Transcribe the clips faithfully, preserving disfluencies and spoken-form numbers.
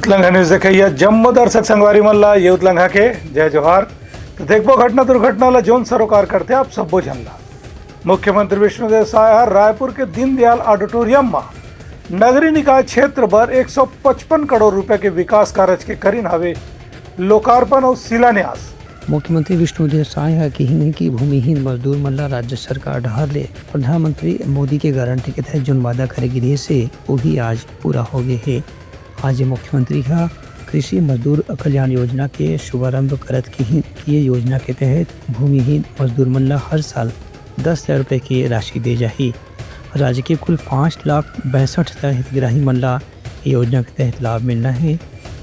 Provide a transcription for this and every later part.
उतलंघा news देखइया जम्मो दर्शक संगवारी मन ला ये उतलंघा के जय जोहार। तो देखबो घटना दुर्घटना ला जोन सरोकार करथे आप सब्बो झन ला। मुख्यमंत्री विष्णुदेव साय ह रायपुर के दीनदयाल ऑडिटोरियम म नगरीय निकाय क्षेत्र बर एक सौ पचपन करोड़ रुपया के विकास कारज के करिन हवे लोकार्पण अउ शिलान्यास। मुख्यमंत्री विष्णुदेव साय ह किहिन कि भूमिहीन मजदूर मन ला राज्य सरकार डहार ले प्रधानमंत्री मोदी के गारंटी के तहत जोन वादा करे गे रिहिस हे, वो भी आज पूरा हो गे हे। आज मुख्यमंत्री ह कृषि मजदूर कल्याण योजना के शुभारंभ करत किहिन कि ये योजना के तहत भूमिहीन मजदूर मन ला हर साल दस हजार रुपए के राशि दे जाही। राज्य के कुल पाँच लाख बासठ हजार हितग्राही मन ला ये योजना के तहत लाभ मिलना हे।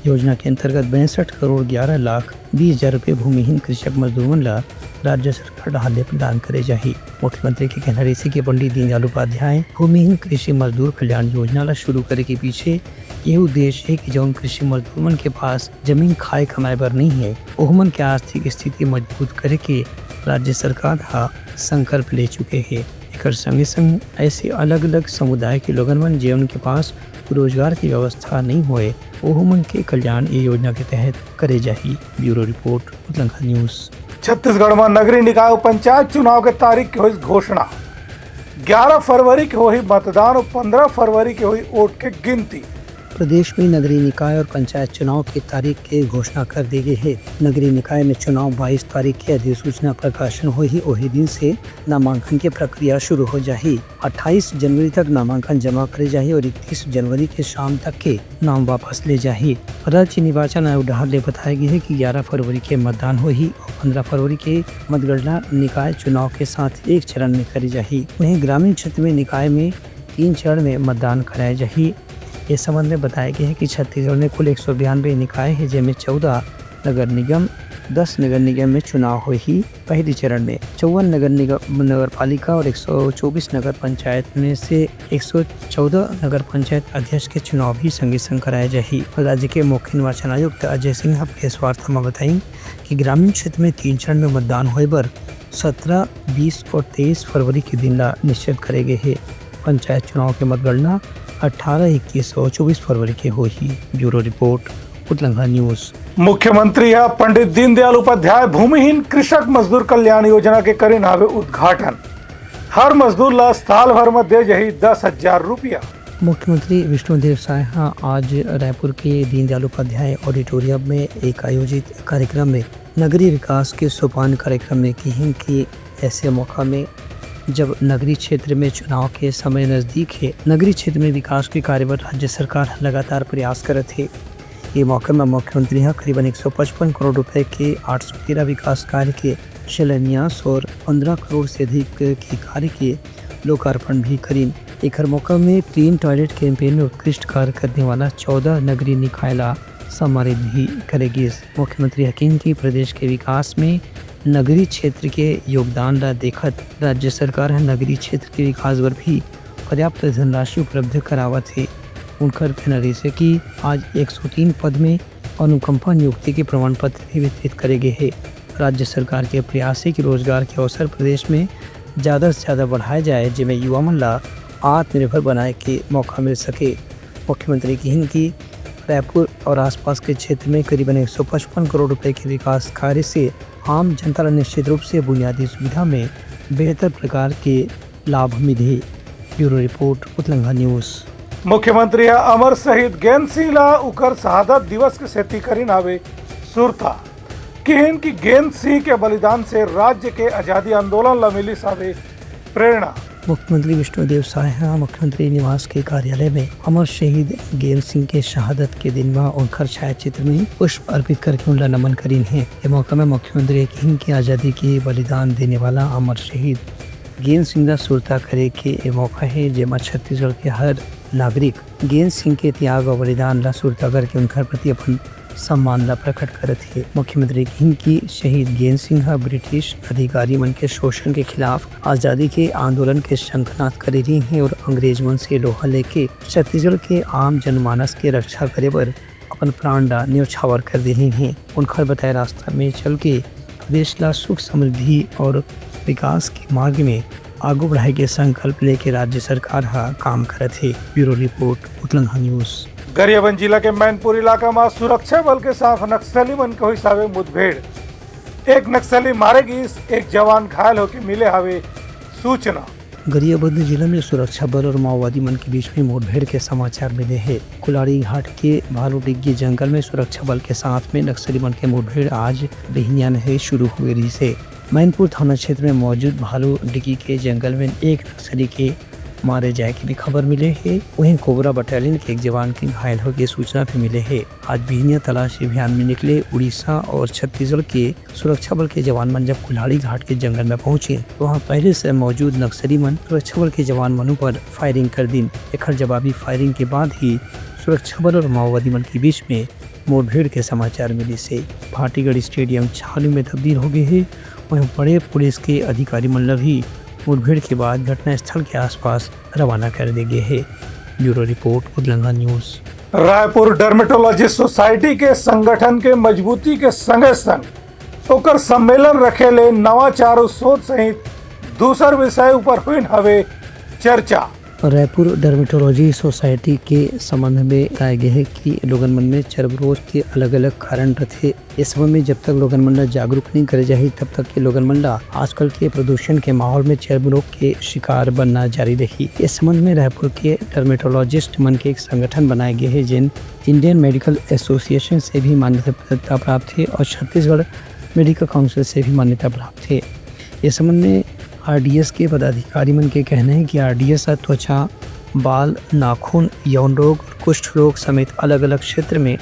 योजना के अंतर्गत बासठ करोड़ ग्यारह लाख बीस हजार रुपए भूमिहीन कृषक मजदूर मन ला राज्य सरकार डहार ले प्रदान करे जाही। मुख्यमंत्री के कहना रहिसे कि पंडित दीनदयाल उपाध्याय भूमिहीन कृषि मजदूर कल्याण योजना ला शुरू करे के पीछे ये उद्देश्य हे कि जउन कृषि मजदूर मन के पास जमीन खाए कमाए बर नइ हे, ओहू मन के आर्थिक स्थिति मजबूत करे के राज्य सरकार ह संकल्प ले चुके हे। एकर संगे संग ऐसे अलग-अलग समुदाय के लोगन मन, जेमन के पास रोजगार के व्यवस्था नइ होए, ओहू मन के कल्याण ये योजना के तहत करे जाही। Bureau report, Utlangha news. Chhattisgarh म नगरीय निकाय अउ पंचायत चुनाव के तारीख के होइस घोषणा। ग्यारह फरवरी के होही मतदान अउ पंद्रह फरवरी के होही वोट के गिनती। प्रदेश में नगरीय निकाय और पंचायत चुनाव के तारीख के घोषणा कर दे गे हे। नगरीय निकाय में चुनाव बाईस तारीख के अधिसूचना प्रकाशन होही, ओही दिन से नामांकन के प्रक्रिया शुरू हो जाही। अट्ठाईस जनवरी तक नामांकन जमा करे जाही और इकतीस जनवरी के शाम तक के नाम वापस ले जाही। राज्य निर्वाचन आयोग डहार ले बताए गे हे कि ग्यारह फरवरी के मतदान होही और पंद्रह फरवरी के मतगणना निकाय चुनाव के साथ एक चरण में करे जाही। वहीं ग्रामीण क्षेत्र में निकाय में तीन चरण में मतदान कराए जाही। ये संबंध में बताया गया है कि छत्तीसगढ़ में कुल एक सौ बयानबे निकाय हे, जेमे चौदह नगर निगम, दस नगर निगम में चुनाव होही। पहली चरण में चौवन नगर निगम, नगर पालिका और एक सौ चौबीस नगर पंचायत में से एक सौ चौदह नगर पंचायत अध्यक्ष के चुनाव भी संगे संग कराया जाही। राज्य के मुख्य निर्वाचन आयुक्त अजय सिंह ह प्रेस वार्ता में बताइन कि ग्रामीण क्षेत्र में तीन चरण में मतदान होए बर सत्रह, बीस और तेईस फरवरी के दिन ला निश्चित करे गे हे। पंचायत चुनाव के मतगणना अट्ठारह, इक्कीस और चौबीस फरवरी के होही। Bureau report, Utlangha news. मुख्यमंत्री ह पंडित दीनदयाल उपाध्याय भूमिहीन कृषक मजदूर कल्याण योजना के करिन हावे उद्घाटन। हर मजदूर ला साल भर म दे जाही दस हजार रुपया। मुख्यमंत्री विष्णुदेव साय ह आज रायपुर के दीनदयाल उपाध्याय ऑडिटोरियम में एक आयोजित कार्यक्रम में नगरीय विकास के सोपान कार्यक्रम में किहिन कि ऐसे मौका में जब नगरीय क्षेत्र में चुनाव के समय नजदीक हे, नगरीय क्षेत्र में विकास के कार्य बर राज्य सरकार लगातार प्रयास करत हे। ये मौके में मुख्यमंत्री ह करीबन एक सौ पचपन करोड़ रुपए के आठ सौ तेरह विकास कार्य के शिलान्यास और पंद्रह करोड़ से अधिक के कार्य के लोकार्पण भी करीन। एखर मौका में क्लीन टॉयलेट कैंपेन में उत्कृष्ट कार्य करने वाला चौदह नगरीय निकाय ला सम्मानित भी करे गिस। मुख्यमंत्री ह किहिन कि प्रदेश के विकास में नगरीय क्षेत्र के योगदान ला देखत राज्य सरकार ह नगरीय क्षेत्र के विकास बर भी पर्याप्त धनराशि उपलब्ध करावत हे। उनकर कहना रहिसे कि आज एक सौ तीन पद में अनुकंपा नियुक्ति के प्रमाण पत्र भी वितरित करे गे हे। राज्य सरकार के प्रयास हे कि रोजगार के अवसर प्रदेश में ज्यादा से ज्यादा बढ़ाए जाए, जेमे युवा मन ला आत्मनिर्भर बनाए के मौका मिल सके। मुख्यमंत्री किहिन कि रायपुर और आसपास के क्षेत्र में करीबन एक सौ पचपन करोड़ रुपए के विकास कार्य से आम जनता ला निश्चित रूप से बुनियादी सुविधा में बेहतर प्रकार के लाभ मिलही। Bureau report, Utlangha news. मुख्यमंत्री ह अमर शहीद गेंद सिंह ला उकर शहादत दिवस के सेती करिन हावे सुरता। किहिन कि गेंद सिंह के बलिदान से राज्य के आजादी आंदोलन ला मिलिस हावे प्रेरणा। मुख्यमंत्री विष्णुदेव साय ह मुख्यमंत्री निवास के कार्यालय में अमर शहीद गेंद सिंह के शहादत के दिन म उनकर छायाचित्र में पुष्प अर्पित करके उनला नमन करिन हे। ये मौका में मुख्यमंत्री ह किहिन कि आजादी के बलिदान देने वाला अमर शहीद गेंद सिंह ला सुरता करे के ए मौका हे, जेमा छत्तीसगढ़ के हर नागरिक गेंद सिंह के त्याग और बलिदान ला सुरता करके उनकर प्रति अपन सम्मान ला प्रकट करत हे। मुख्यमंत्री किहिन कि शहीद गेंद सिंह ह ब्रिटिश अधिकारी मन के शोषण के खिलाफ आजादी के आंदोलन के शंखनाद करे रिहिन हे और अंग्रेज मन से लोहा लेके छत्तीसगढ़ के आम जनमानस के रक्षा करे बर अपन प्राण ला न्योछावर कर दे रिहिन हे। उनकर बताए रास्ता में चल के प्रदेश ला सुख समृद्धि और विकास के मार्ग में आगू बढ़ाए के संकल्प लेके राज्य सरकार ह काम करत हे। Bureau report, Utlangha news. Gariaband जिला के मैनपुर इलाका म सुरक्षा बल के साथ नक्सली मन के होइस हावे मुठभेड़। एक नक्सली मारे गिस, एक जवान घायल होके मिले हावे सूचना। गरियाबंद जिला में सुरक्षा बल और माओवादी मन के बीच में मुठभेड़ के समाचार मिले हे। कुल्हाड़ी घाट के भालू डिग्गी जंगल में सुरक्षा बल के साथ में नक्सली मन के मुठभेड़ आज बिहनिया ले शुरू हुए रहिस हे। मैनपुर थाना क्षेत्र में मौजूद भालू डिग्गी के जंगल में एक नक्सली के मारे जाए के भी खबर मिले हे। वहीं कोबरा बटालियन के एक जवान के घायल होए के सूचना भी मिले हे। आज बिहनिया तलाशी अभियान में निकले उड़ीसा और छत्तीसगढ़ के सुरक्षा बल के जवान मन जब कुल्हाड़ी घाट के जंगल में पहुंचे, तो वहां पहले से मौजूद नक्सली मन सुरक्षा बल के जवान मन ऊपर फायरिंग कर दिन। एखर जवाबी फायरिंग के बाद ही सुरक्षा बल और माओवादी मन के बीच में मुठभेड़ के समाचार मिलिस हे। भाटीगढ़ स्टेडियम छावनी में तब्दील हो गए हे। वहीं बड़े पुलिस के अधिकारी मन ल भी मुठभेड़ के बाद घटनास्थल के आसपास रवाना कर दे गए हे। Bureau report, Utlangha news. Raipur dermatologist society के संगठन के मजबूती के संगे संग ओकर सम्मेलन रखे ले नवाचार अउ शोध सहित दूसर विषय ऊपर हुइन हवे चर्चा। रायपुर डर्मेटोलॉजी सोसाइटी के संबंध में बताया गया है कि लोगन मन में चर्म रोग के अलग-अलग कारण रथे। इस समय में जब तक लोगन मन ला जागरूक नहीं करे जाही, तब तक के लोगन मन ला आजकल के प्रदूषण के माहौल में चर्म रोग के शिकार बनना जारी रही। इस संबंध में रायपुर के डर्मेटोलॉजिस्ट मन के एक संगठन बनाए गए हे, जेन इंडियन मेडिकल एसोसिएशन से भी मान्यता प्राप्त हे और छत्तीसगढ़ मेडिकल काउंसिल से भी मान्यता प्राप्त हे। इस संबंध में आरडीएस के पदाधिकारी मन के कहना है कि आरडीएस ह त्वचा, बाल, नाखून, यौन रोग और कुष्ठ रोग समेत अलग-अलग क्षेत्र में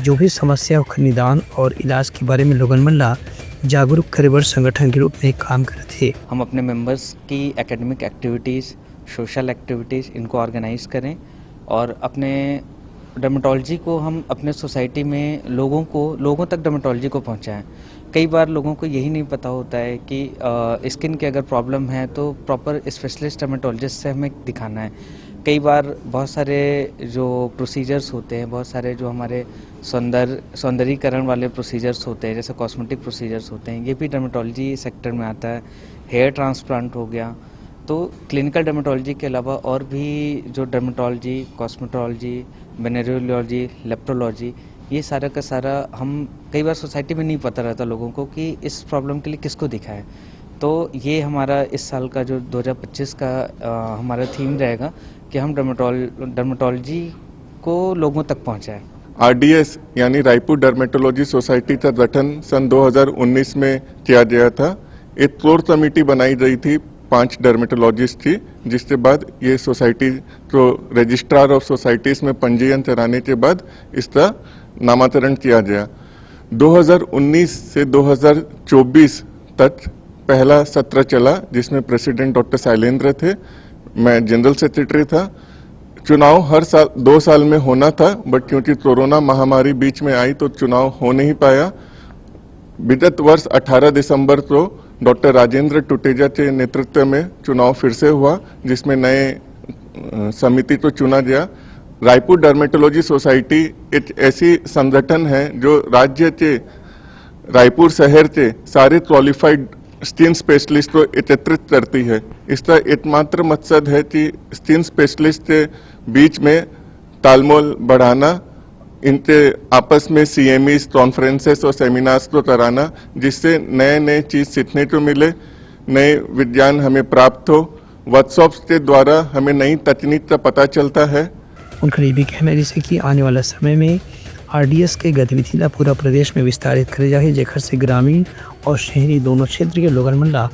जो भी समस्या, ओकर निदान और इलाज के बारे में लोगन मन ला जागरूक करे बर संगठन के रूप में काम करत हे। हम अपने मेंबर्स की एकेडमिक एक्टिविटीज़, सोशल एक्टिविटीज़, इनको ऑर्गेनाइज करें और अपने डर्मेटोलॉजी को हम अपने सोसाइटी में लोगों को, लोगों तक डर्मेटोलॉजी को पहुंचाएं। कई बार लोगों को यही नहीं पता होता है कि, अ, स्किन के अगर प्रॉब्लम है तो प्रॉपर स्पेशलिस्ट डर्मेटोलॉजिस्ट से हमें दिखाना है। कई बार बहुत सारे जो प्रोसीजर्स होते हैं, बहुत सारे जो हमारे सौंदर्य, सौंदर्यीकरण वाले प्रोसीजर्स होते हैं, जैसे कॉस्मेटिक प्रोसीजर्स होते हैं, ये भी डर्मेटोलॉजी सेक्टर में आता है। हेयर ट्रांसप्लांट हो गया, तो क्लिनिकल डर्मेटोलॉजी के अलावा और भी जो डर्मेटोलॉजी, कॉस्मेटोलॉजी, वेनेरियोलॉजी, लेप्टोलॉजी, ये सारा का सारा हम कई बार सोसाइटी में नहीं पता रहता लोगों को कि इस प्रॉब्लम के लिए किसको दिखाएं। तो ये हमारा इस साल का जो दो हज़ार पच्चीस का, अ, हमारा थीम रहेगा कि हम डर्मेटोल-, डर्मेटोलॉजी को लोगों तक पहुंचाएं। आरडीएस यानी रायपुर डर्मेटोलॉजी सोसाइटी का गठन सन दो हज़ार उन्नीस में किया गया था। एक कोर कमेटी बनाई गई थी पांच डर्मेटोलॉजिस्ट की, जिसके बाद ये सोसाइटी को रजिस्ट्रार ऑफ सोसाइटीज में पंजीयन कराने के बाद इसका नामांतरण किया गया। दो हज़ार उन्नीस से दो हज़ार चौबीस तक पहला सत्र चला, जिसमें प्रेसिडेंट डॉक्टर शैलेंद्र थे, मैं जनरल सेक्रेटरी था। चुनाव हर साल, दो साल में होना था, बट क्योंकि कोरोना महामारी बीच में आई तो चुनाव हो नहीं पाया। विगत वर्ष अठारह दिसंबर को डॉक्टर राजेंद्र टुटेजा के नेतृत्व में चुनाव फिर से हुआ, जिसमें नए, अ, समिति को चुना गया। रायपुर डर्मेटोलॉजी सोसाइटी एक ऐसी संगठन है जो राज्य के, रायपुर शहर के सारे क्वालिफाइड स्किन स्पेशलिस्ट को एकत्रित करती है। इसका एकमात्र मकसद है कि स्किन स्पेशलिस्ट के बीच में तालमेल बढ़ाना, इनके आपस में सीएमईज, कॉन्फ्रेंसेस और सेमिनार्स को कराना, जिससे नए नए चीज़ सीखने को मिले, नए विज्ञान हमें प्राप्त हो। वर्कशॉप्स के द्वारा हमें नई तकनीक का पता चलता है। उनकर ये भी कहना है जैसे कि आने वाला समय में आरडीएस के गतिविधि ला पूरा प्रदेश में विस्तारित करे जाही, जेकर से ग्रामीण और शहरी दोनों क्षेत्र के लोगन मन ला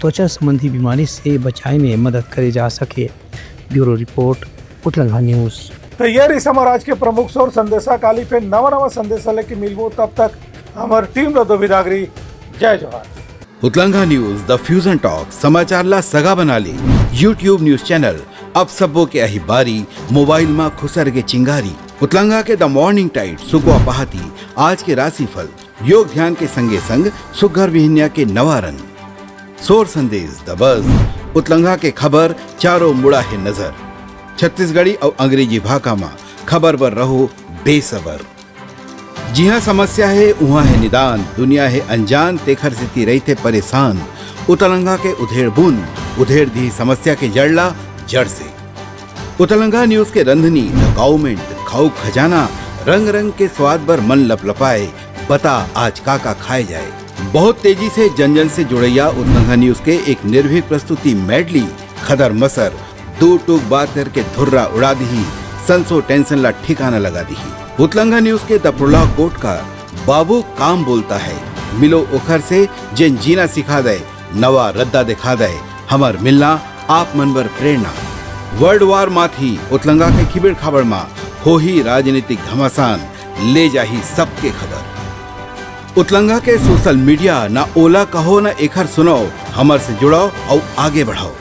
त्वचा संबंधी बीमारी से बचाए में मदद करे जा सके। Bureau report, Utlangha news. तो ये रहिस हमर आज के प्रमुख सोर संदेशा। काली फिर नवा नवा संदेशा लेके मिलबो, तब तक हमर टीम ला दो बिदागरी। जय जोहार। उतलंघा न्यूज, द फ्यूजन टॉक, समाचार ला सगा बना ले। YouTube न्यूज चैनल, अब सबो के आही बारी, मोबाइल मा खुसर के चिंगारी। उतलंघा के द मॉर्निंग टाइड, सुकवा पहाती, आज के राशिफल, योग ध्यान के संगे संग सुग्घर बिहनिया के नवा रंग। सोर संदेश, द बज, उतलंघा के खबर, चारों मुड़ा हे नजर। छत्तीसगढ़ी अउ अंग्रेजी भाखा मा खबर बर रहो बेसबर। जिहाँ समस्या हे, उहाँ हे निदान, दुनिया हे अनजान, तेखर सेती रहिथे परेशान। उतलंघा के उधेड़ बुन, उधेर दिही समस्या के जड़ ला जड़ से। उतलंगा न्यूज के रंधनी, द काउमेंट, खाऊ खजाना, रंग रंग के स्वाद बर मन लपलपाए। बता आज का का खाए जाए। बहुत तेजी से जन जन से जुड़ैया उतलंगा न्यूज के एक निर्भीक प्रस्तुति मेडली, खदर मसर, दो टूक बात करके धुर्रा उड़ा दिही, संसो टेंशन ला ठिकाना लगा दिही। उतलंगा न्यूज के दपड़ोला कोट का बाबू काम बोलता है, मिलो ओखर से जेन जीना सिखा दे, नवा रद्दा दिखा दे, हमर मिलना आप मन बर प्रेरणा। वर्ल्ड वार माथी उतलंगा के खिबेड़ खाबड़ मा होही राजनीतिक घमासान, ले जाही सबके खबर। उतलंगा के सोशल मीडिया ना ओला कहो ना एखर सुनाओ, हमर से जुड़ाओ अउ आगे बढ़ाओ।